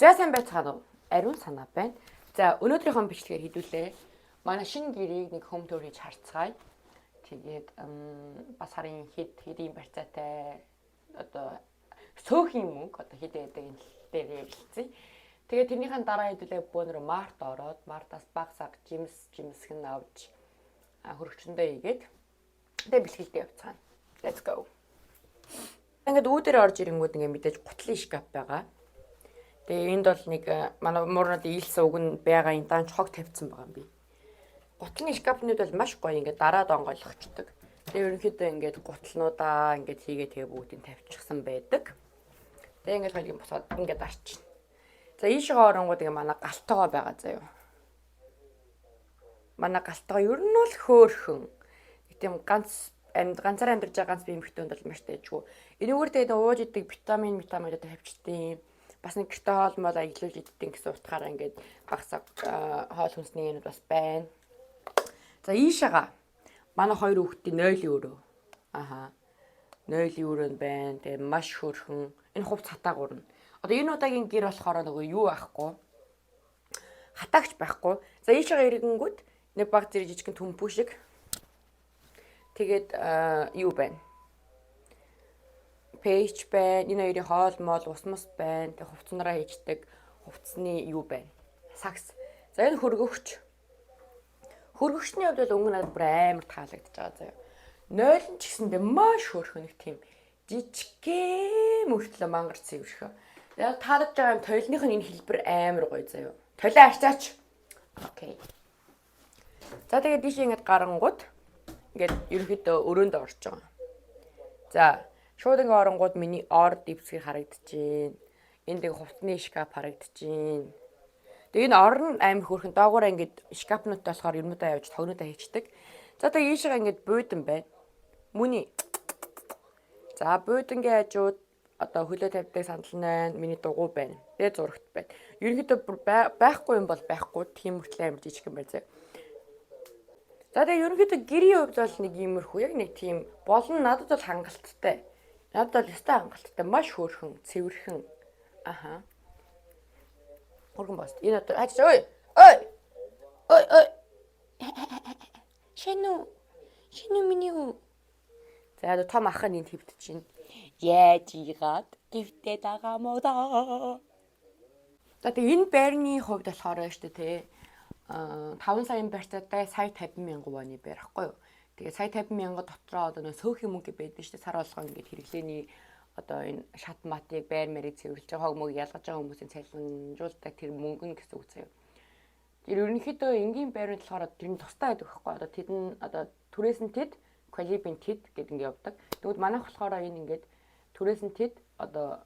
За, сайн байцгаана уу? Ариун санаа байна. За, өнөөдрийнхөө бичлэгээр хэдүүлээ. Манай шинэ гэрийг нэг home tour хийж харцгаая. Тэгээд бас сарын хэд хэдийн барьцаатай, одоо сөөхийн мөнгө одоо хэд байдаг энэ тал дээр ярилцъя. Тэгээд тэрнийхэн дараа хэдүүлээ бөөнөр mart ороод, mart аас баг саг жимс жимсгэн авч хөрөгчөндөө хийгээд, тэгээд бэлтгэлдээ явцгаана. Let's go. Ингээд үүдээр орж ирэнгүүд ингээд мэдээж гутлын шкаф байгаа. Тэгээ энд бол нэг манай муурнууд ийлсэн үг нь байгаа, энэ даанч хог тавьсан байгаа юм би. Гутлын шкафнууд бол маш гоё, ингээд дараад онгойлгочдөг. Тэгээ ерөнхийдөө ингээд гутлнуудаа ингээд хийгээ, тэгээ бүгдийг тавьчихсан байдаг. Тэгээ ингээд хоёрыг босоод ингээд арчна. За, ийшээ оронгууд ингээ манай галтойгоо байгаа заяа. Манай галтойгоо ер нь бол хөөхөн. Нэг тийм ганц амьд ганцаараа амьдарч байгаа ганц бие эмэгтэйнд бол маш дайжгүй. Энэгээр тэгээд ууж идэг витамин витаминууд тавьчдیں۔ Бас нэг гэрте хоол мол аялуулж иддэг гэсэн утгаараа ингээд багсаг хоол хүнсний юмуд бас байна. За, ийшээга манай хоёр хүүхдийн нойлын өрөө. Аха. Нойлын өрөө нь байна. Тэгээ маш хөөрхөн. Энэ хувц хатаагуур нь. Одоо энэ удаагийн гэр болохоор нөгөө юу байхгүй. Хатаагч байхгүй. За, ийшээга ирэнгүүт нэг баг зэрэг жижигэн төмпүү шиг. Тэгээд юу байна? Пэйж байна. Энэ хоёрын хоол моол, ус мус байна. Тэг хувцсанараа хийждэг хувцсны юу байна? Сагс. За, энэ хөргөгч. Хөргөгчний хувьд бол өнгө надад бүр амар таалагдж байгаа заяа. Нойл нь ч гэсэндээ маш хөөрхөн, нэг тийм жижигхэн мөртлөө мангар цэвэрхөө. Яг таалагдж байгаа юм толиных нь энэ хэлбэр амар гоё заяа. Толио арчаач. Okay. За, тэгээд тийш ингэж гарангууд ингээд ерөнхийдөө өрөөнд орж байгаа. За, шууд ингээ оронгууд миний ор дэвсгэр харагдчихээн. Энд нэг хувцсны шкаф харагдчихээн. Тэгээ энэ орон амар хөөрхөн, доогоороо ингээд шкафнуудтай болохоор юмнуудаа явж, тогнуудаа хийчдэг. За, тэгээ ийшээ ингээд буудан байна. Мүний. За, буудангийн хажууд одоо хөлөө тавьдаг сандал нь байна. Миний дугуй байна. Тэгээ зурагт байна. Ерөнхийдөө бүр байхгүй юм бол байхгүй. Тийм мөртлөө амар жижигхэн байна зэ. За, тэгээ ерөнхийдөө гэрийн хувьд бол нэг иймэрхүү, яг нэг тийм болон надад бол хангалттай. Надад бол ёстой хангалттай. Маш хөөрхөн, цэвэрхэн. Аха. Хөргөн бост. Энэ одоо хаач, ой. Ой. Ой ой. Шинүү. Шинүү миний үү. За, одоо том ах нь энд хэвтэж чинь. Яаж ийгаад гівтэй байгаа мó да. За, тэгээ энэ байрны хувьд болохоор байна шүү дээ, те. Аа, 5 саяын барьцаатай сая 50 мянган воны байр ахгүй юу. Тэгээ сая 50 мянга дотроо одоо нөө сөөх юм мөнгө байдаг шүү дээ. Сар болгон ингээд хэрэглээний одоо энэ шат матыг, байр мэрийг цэвэрлж байгаа, хог мөг ялгаж байгаа хүмүүсийн цалинжуулдаг тэр мөнгө нь гэсэн үг заяа. Тэр ерөнхийдөө энгийн байрны болохоор тэр нь тустай байдаг байхгүй. Одоо тэд нь одоо түрээс нь тэд, квалибын тэд гэдэг ингээд явдаг. Тэгвэл манайх болохоор энэ ингээд түрээс нь тэд, одоо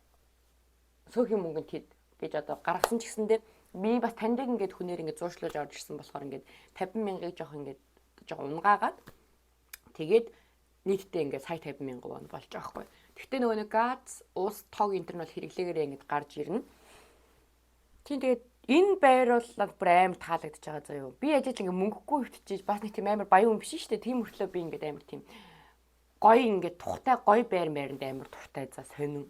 сөөхийн мөнгө нь тэд гэж одоо гаргасан ч гэсэндээ би бас таньдаг ингээд хүнээр ингээд зуушлуулж орж ирсэн болохоор ингээд 50 мянгаыг жоох ингээд жоох унгаагаад, тэгээд нийтдээ ингээд сая 50 мянган вон болж байгаа байхгүй. Гэхдээ нөгөө нэг газ, ус, тог энэ төр нь бол хэрэглээгээрээ ингээд гарч ирнэ. Тийм, тэгээд энэ байр бол надад бүр амар таалагдж байгаа заяа. Би ажил ингээд мөнгөгүй хөвтөж бас нэг тийм амар баян хүн биш шүү дээ. Тийм мөртлөө би ингээд амар тийм гоё, ингээд тухтай гоё байр байранд амар дуртай, за, сонин.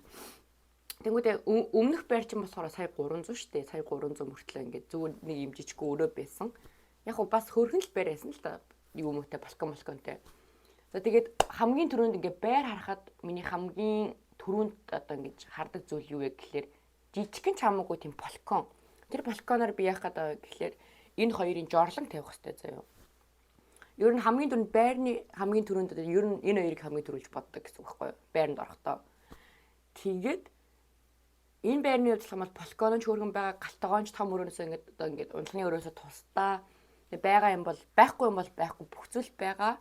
Тэнгүүдээ өмнөх байр чинь болохоор сая 300 шүү дээ. Сая 300 мөртлөө ингээд зүгээр нэг юм жижиггүй өрөө байсан. Яг гоо бас хөөрхөн л байр байсан л та. Юу мөтэй балкон балконтой. За, тэгээд хамгийн түрүүнд ингээд байр харахад миний хамгийн түрүүнд одоо ингэж хардаг зүйл юу вэ гэхлээр жижигхэн ч хамаагүй тийм балкон. Тэр балконоор би яах гэдэг гэхлээр энэ хоёрын жорлон тавих хэрэгтэй заяа. Ер нь хамгийн түрүүнд, байрны хамгийн түрүүнд одоо ер нь энэ хоёрыг хамгийн түрүүлж боддог гэсэн үг байхгүй юу? Байранд орохдоо. Тэгээд энэ байрны хувьд болох юм бол балкон ч хөөрхөн байгаа, галтгоон ч том өрөөнөөсөө ингээд одоо ингээд унтлагын өрөөсөө тусдаа. Тэгээ байгаа юм бол байхгүй юм бол байхгүй, бүх зүйл байгаа.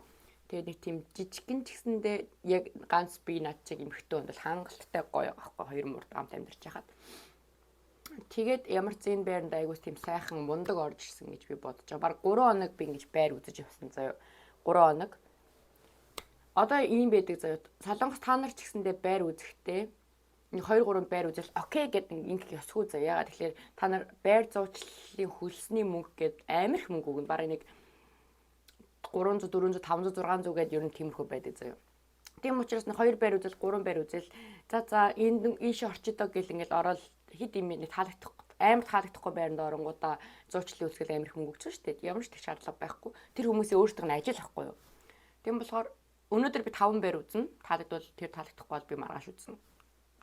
Тэгээд нэг тийм жижигхэн ч гэсэндээ яг ганц би над чиг эмхтэн хүнд бол хангалттай гоё байхгүй, хоёр мурд амт амьдарч хахад. Тэгээд ямар ч энэ байранд айгуус тийм сайхан мундаг орж ирсэн гэж би бодож байгаа. Бараг 3 хоног би ингэж байр үзэж явсан заяа. 3 хоног. Одоо ийм байдаг заяа. Солонгос та нар ч гэсэндээ байр үзэхдээ нэг 2 3 байр үзэл okay гэдэг ингэх ёсгүй заяа. Ягаад тэгэхээр та нар байр зуучлалын хөлсний мөнгө гэд амар их мөнгө өгнө. Бараг нэг 300, 400, 500, 600 гээд ер нь тиймэрхүү байдаг заяа. Тийм учраас нэг 2 байр үзэл, 3 байр үзэл, за за, энд ийшээ орчидоо гэл ингээл ороод хэд юм нэг таалагдах Амар таалагдахгүй байранд оронгуудаа зуучлалын үйлчлэл амар их мөнгө өгч шүү дээ. Ямар ч тэг шаардлага байхгүй. Тэр хүмүүсийн өөрсдийнх нь ажил ахгүй юу? Тийм болохоор өнөөдөр би 5 байр үзнэ. Таалагдвал тэр, таалагдахгүй бол би маргааш үзнэ.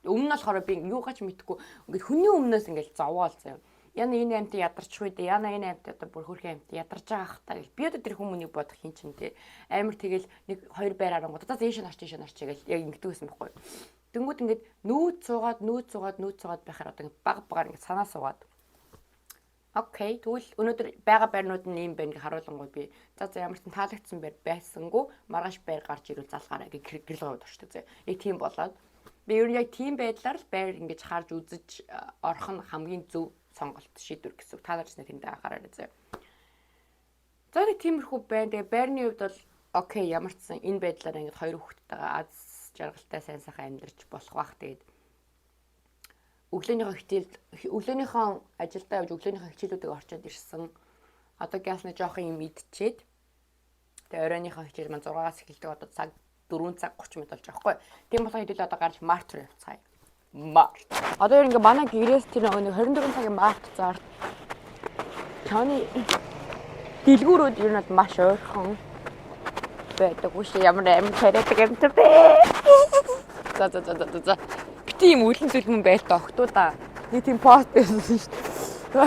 Өмнө нь болохоор би юугаач мэдэхгүй ингээд хүний өмнөөс ингээд зовоол заяа. Яна энэ амьт ядарч үү дээ. Яна энэ амьт одоо бүр хөрхэн амьт ядарч байгаа хта гэл. Би одоо тэр хүмүүнийг бодох хин чинь те. Амар тэгэл нэг хоёр байр арангууд за ийш нарч, ийш нарч гэл яг ингэдэг байсан байхгүй. Тэнгүүд ингээд нүүц суугаад, нүүц суугаад, нүүц суугаад байхаар одоо ингээд баг багаар ингээд санаа суугаад. Okay, тэгвэл өнөөдөр байгаа байрнууд нь ийм байна гэж харуулангууд би за за, ямар ч таалагдсан байр байсангүй маргааш байр гарч ирвэл залгаарай гэж гэрэл гавьд орчдөг зэ. Яг тийм болоод би ер нь яг тийм байдлаар л байр ингэж харж үзэж орох нь хамгийн зөв сонголт, шийдвэр гэсэн үг. Та нар ч тэнд анхаараарай зэ. За, нэг тиймэрхүү байна. Тэгээ байрны хувьд бол okay, ямар ч сан энэ байдлаар ингэж хоёр хүүхэдтэйгээ аз жаргалтай сайн сайхан амьдарч болох бах. Тэгээд өглөөнийхөө хичээлд, өглөөнийхөө ажилдаа явж, өглөөнийхөө хичээлүүдийг орчоод ирсэн. Одоо гясны жоохон юм идчихэд тэгээ оройныхоо хичээл маань 6-аас эхэлдэг. Одоо цаг 4 цаг 30 минут болж байгаа байхгүй. Тийм болохоор хэдүүл одоо гарч mart руу явцгаая. Mart. Одоо ер ингээ манай гэрээс тэр нэг 24 цагийн mart зарт. Таны дэлгүүрүүд ер нь бол маш ойрхон байдаг. Үгүй ямар амар тариадаг юм бэ? За за за за за. Бити юм үлэн зүлмэн байлта октоудаа. Нэг тийм пост байсан шүү дээ.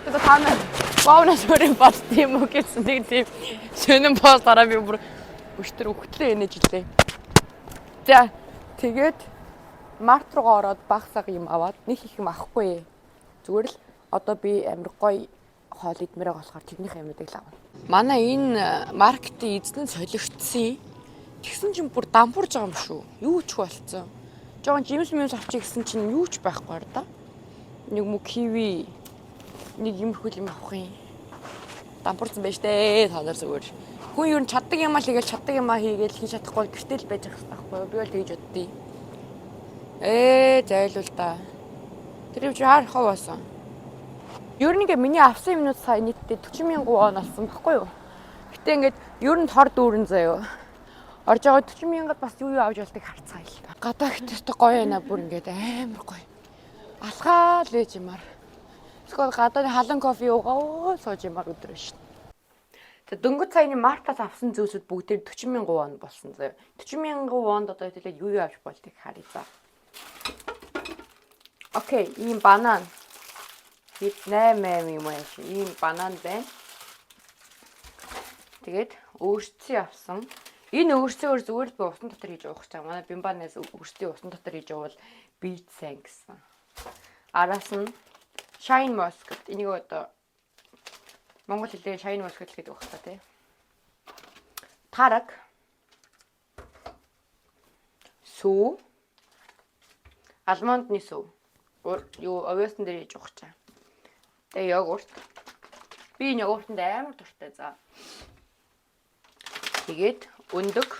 Одоо та нар боонос өрөө бод тийм үү гэсэн нэг тийм сонин пост хараа би бүр өчтөр өгтлээ энэж илээ. За, тэгээд mart руугаа ороод баг саг юм аваад, нэг их юм авахгүй. Зүгээр л одоо би амар гоё хоол идмээр байгаа болохоор тэрнийх юмнуудыг л авна. Манай энэ маркетын эзэн нь солигдсон. Тэгсэн чинь бүр дампуурж байгаа юм шүү. Юу ч болцсон. Жогон жимс мэмс авчих гэсэн чинь юу ч байхгүй да. Нэг мө киви, нэг юмрхүү юм авах юм. Дампуурсан байж тээ, та нар зүгээр. Хүн ер нь чаддаг юмаа л хийгээл, чаддаг юмаа хийгээл, хийж чадахгүй гэртэл байж байгаа хэрэгтэй байхгүй юу? Би бол тэгж боддیں۔ Зайлуул та. Тэр юм чи хаар хов болсон. Ер нь ингээ миний авсан юмнууд сая нийтдээ 40 мянган вон болсон баггүй юу? Гэтэ ингээд ер нь тор дүүрэн заяо. Орж байгаа 40 мянгад бас юу юу авч болтыг харцгаая л та. Гадаа ихтэй гоё байна, бүр ингээд амар гоё. Алхаал байж юмар. Эсвэл гадааны халан кофе уугаа сууж юмар өдөр шин. За, дөнгөж саяны mart аас авсан зүйлсүүд бүгдээр 40 мянган вон болсон заяа. 40 мянган вонд одоо хэлээд юу юу авч болтыг харъя за. Okay, ийм банан. Хэд 8 8 юм аа. Ийм банан байна. Тэгээд өөрсдөө авсан. Энэ өөрсөөр зүгээр л би усан дотор хийж уух гэж байгаа. Манай Бимбанаас өөрсдийн усан дотор хийж уувал бийд сайн гэсэн. Араас нь Shine Muscat. Энийг одоо монгол хэлээр Shine Muscat гэдэг баг та тий. Тараг. Сүү. Almond ны сүү. Юу овёосон дээр хийж уух чаа. Тэгээ йогурт. Би энэ йогуртанд амар дуртай за. Тэгээд өндөг.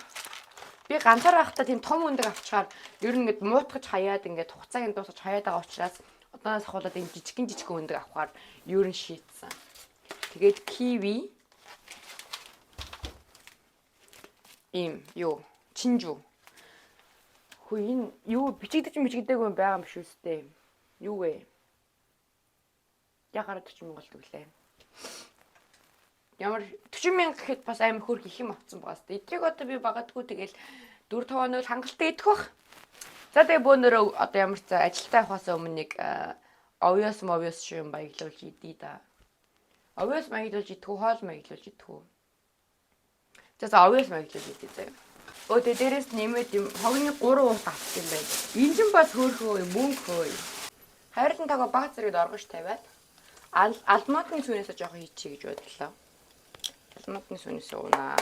Би ганцаар байхдаа тийм том өндөг авчгаар ер нь ингээд муутгаж хаяад, ингээд хугацааг нь дуусгаж хаяад байгаа учраас одооноос ахуулаад энэ жижигэн жижигэн өндөг авахар ер нь шийдсэн. Тэгээд киви, ийм юу чинжүү. Хөө, энэ юу бичигдэж мичигдээгүй юм байгаа юм биш үстэй. Юу вэ? Ягараа 40 мянга болдог лээ. Ямар 40 мянга гэхэд бас амар хөөрх их юм авцсан байгаа сте. Эдрийг одоо би багадгүй тэгэл 4 5 хоног хангалттай идэх бах. За, тэгээ бөөнөрөө одоо ямар ч ажилдаа явахаас өмнө нэг овёос мовёос шиг юм баяглуулж идий да. Овёос маяглуулж идэх үү, хоол маяглуулж идэх үү? За за, овёос маяглуулж идэ заяа. Өө, тэгээ дээрээс нэмээд юм хогны 3 уут авчих юм байна. Энэ ч бас хөөрхөө мөнгө хөө. Хайрлан тагоо баг зэрэгд оргож тавиад almond ны сүүнээсээ жоохон хийчихье гэж бодлоо. Almond ны сүүнээсээ уунаа.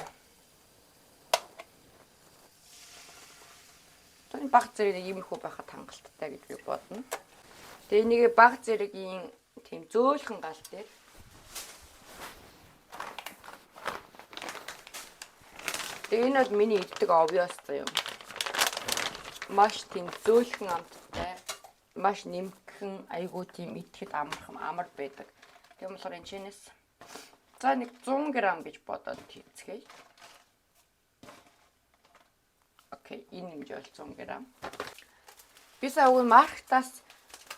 Одоо баг зэрэг нэг иймэрхүү байхад хангалттай гэж би бодно. Тэгээ энийг баг зэргийн тийм зөөлхөн гал дээр. Тэгээ энэ бол миний иддэг овёос заяа. Маш тийм зөөлхөн амттай, маш нэмхэн, айгуу тийм идэхэд амархан амар байдаг. Тийм болохоор энэ чинээс за нэг 100 г гэж бодоод хийцгээе. Okay, энэ хэмжээ бол 100 г. Би сая уг market аас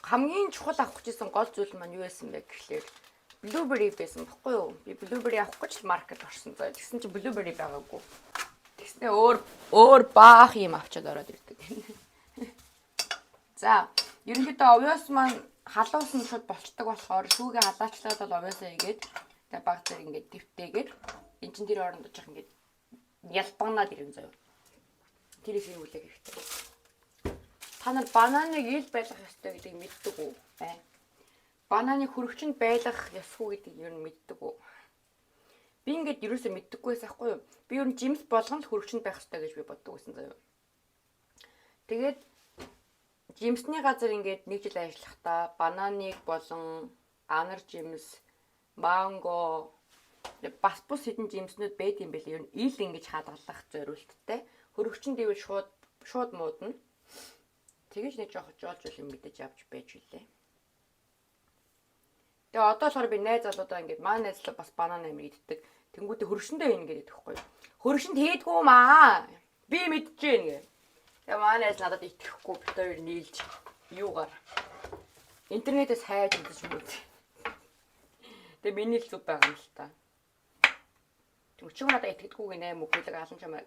Хамгийн чухал авах гэжсэн гол зүйл маань юу байсан бэ гэхлээр blueberry байсан баггүй юу? Би blueberry авах гэж л market орсон заа. Тэгсэн чинь blueberry байгаагүй. Тэгснээ өөр өөр баах юм авчиад ороод ирдэг. За, ерөнхийдөө овёос маань халуусан нь шууд болчдөг болохоор шүүгээ халаачлаад бол овёосоо игээд, тэгээ баг зэрэг ингээд твтээгээд эн чин тэр оронд очих ингээд ялбагнаад ирэн заяа. Тэр их хүлээх хэрэгтэй. Та нар бананыг ил байлгах ёстой гэдгийг мэддэг үү? Бай. Бананыг хөрөгчөнд байлгах ёсгүй гэдгийг ер нь мэддэг үү? Би ингээд ерөөсөө мэддэггүй байсан хгүй юу? Би ер нь жимс болгон л хөрөгчөнд байх ёстой гэж би боддог байсан заяа. Тэгээд жимсний газар ингээд нэг жил ажиллахдаа бананыг болон анар жимс, манго, бас бус хэдэн жимснүүд байд юм бэлээ. Ер нь ил ингэж хадгалах зориулттай. Хөрөгчөнд гэвэл шууд шууд муудна. Тэгэж нэг жоох жолж юм мэдэж авч байж үлээ. Тэгээ одоо болохоор би найз залуудаа ингээд, манай найз залуу бас банан амир иддэг. Тэнгүүтээ хөргөчөндөө хийнэ гэдэг идэхгүй. Хөргөчөнд хийдгүү маа. Би мэдчихээн гэ. Тэгээ манай найз надад итгэхгүй, бит хоёр нийлж юугаар интернетээс хайж үзэж юм уу. Тэгээ миний л зүг байгаа юм л та. Тэг чи надад итгэдэггүй гинэ, мөгөөлөг алан чамайг.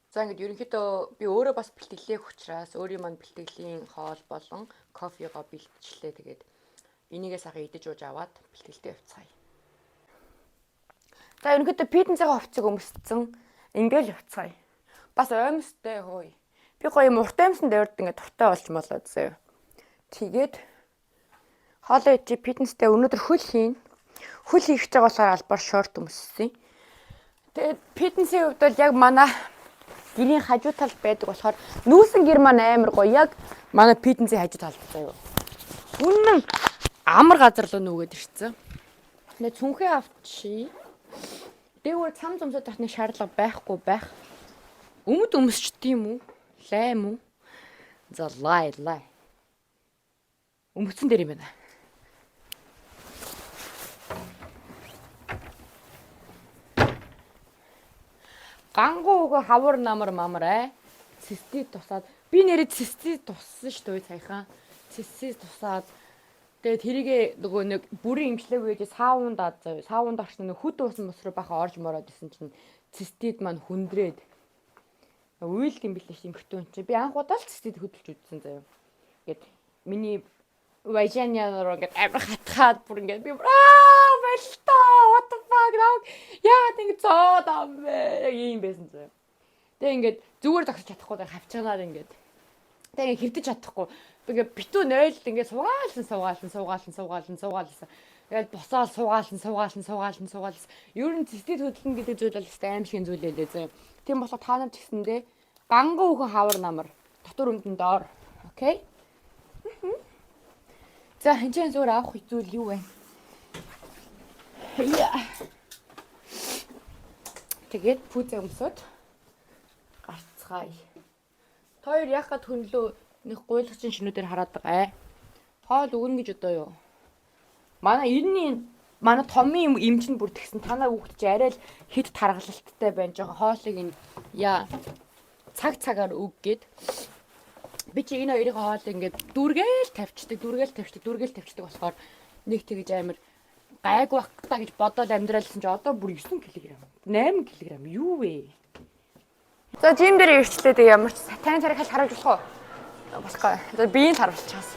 За, ингээд ерөнхийдөө би өөрөө бас бэлтгэлээх учраас өөрийн маань бэлтгэлийн хоол болон кофего бэлтжлээ. Тэгээд энийгээ сайхан идэж ууж аваад бэлтгэлдээ явцгаая. За, ерөнхийдөө fitness-ийн хувцсыг өмссөн. Ингээл явцгаая. Бас оймстой хөөе. Би гоё юм урт оймсон дээр ингээд туртай болж молоод заяа. Тэгээд хоолоо идчих, fitness-тэй өнөөдөр хөл хийн. Хөл хийх гэж байгаа болохоор албаар шорт өмссөн. Тэгээд fitness-ийн хувьд бол яг манай гэрийн хажуу талд байдаг болохоор нүүсэн гэр маань амар гоё. Яг манай fitness-ийн хажуу талд заяа. Үнэн амар газар руу нүгээд ирсэн. Тэгээ цүнхээ авчи. Дээгүүр цам зумсаад тахны шаардлага байхгүй байх. Өмд өмсчт юм уу? Лайм уу? За, лай лай. Өмцөн дээр юм байна. Гангуу өгөө хавар намар мамар ай. Цэстий тусаад, би нэрээ цэстий туссан шүү дээ саяхан. Цэстий тусаад, тэгээд тэрийгэ нөгөө нэг бүрийн имжлээгүй гэж саунд ад заяа. Саунд орсон, нэг хөд уусан бус руу баха орж мороод исэн чинь цэстид маань хүндрээд уйлд юм билээ ш эмхтэн чи. Би анх удаа л цэстид хөдөлж үзсэн заяа. Ингээд миний vagina руу ингээд амар хатгаад, бүр ингээд би аа болтоо, what the fuck, наа яагаад ингэ зоод ам бэ, яг ийм байсан заяа. Тэгээ ингээд зүгээр зогсож чадахгүй, тэгээ хавчганаар ингээд тэгээ ингээд хэвтэж чадахгүй. Ингээд битүү 0 ингээд суугаалсан, суугаалсан, суугаалсан, суугаалсан, суугаалсан. Тэгээд босоол суугаалсан, суугаалсан, суугаалсан, суугаалсан. Ер нь цэстид хөдлөн гэдэг зүйл бол өстой аимшигын зүйл лээ заяа. Тийм болохоор та нар ч гэсэндээ ганган үхэн хавар намар дотор өмдөн доор. Okay. За, хэнчэн зүгээр авах зүйл юу вэ? Яа. Тэгээд пүүзээ өмсөд гарцгаая. Та хоёр яхад хөнлөө нэг гуйлагчин шинүүдээр хараад байгаа ай. Хоол өгнө гэж одоо юу? Манай 90-ийн манай томын эмч нь бүр тэгсэн, танаа хүүхд чи арай л хит таргалалттай байна. Жоохон хоолыг энэ яа цаг цагаар өг гээд. Би чи энэ хоёрын хоолыг ингээд дүргээл тавьчдаг, дүргээл тавьчдаг, дүргээл тавьчдаг болохоор нэг тэгж амар гайг бах та гэж бодоод амьдраалсан чи одоо бүр 9 кг, 8 кг юу вэ? За, gym дээр ирчлээ, тэгээ ямар ч таны царайг хал харуулж болох уу? Болохгүй. За, биеийг л харуулчихаас.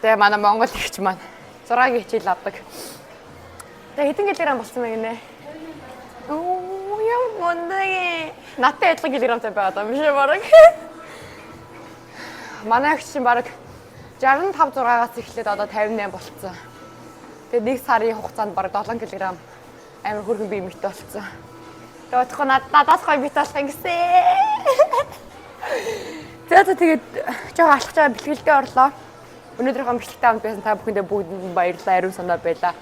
Тэгээ манай Монгол ихч маань 6-гийн хичээл авдаг. Тэгээ хэдэн килограмм болсон бэ гинэ? Оо, ямар мундаг. Надтай адилхан килограммтай байгаа даа биш ээ бараг. Манай эгч чинь бараг 65 6-аас эхлээд одоо 58 болцсон. Тэгээ нэг сарын хугацаанд бараг 7 кг амар хөрхөн бие мэт болцсон. Тэгээ бодохгүй надаас гоё бит болох юм гэсэн. За за, тэгээд жоо алхаж байгаа бэлтгэлдээ орлоо. Өнөөдрийнхөө бичлэгтэй хамт байсан та бүхэндээ бүгдэнд нь баярлалаа. Ариун санаа байлаа.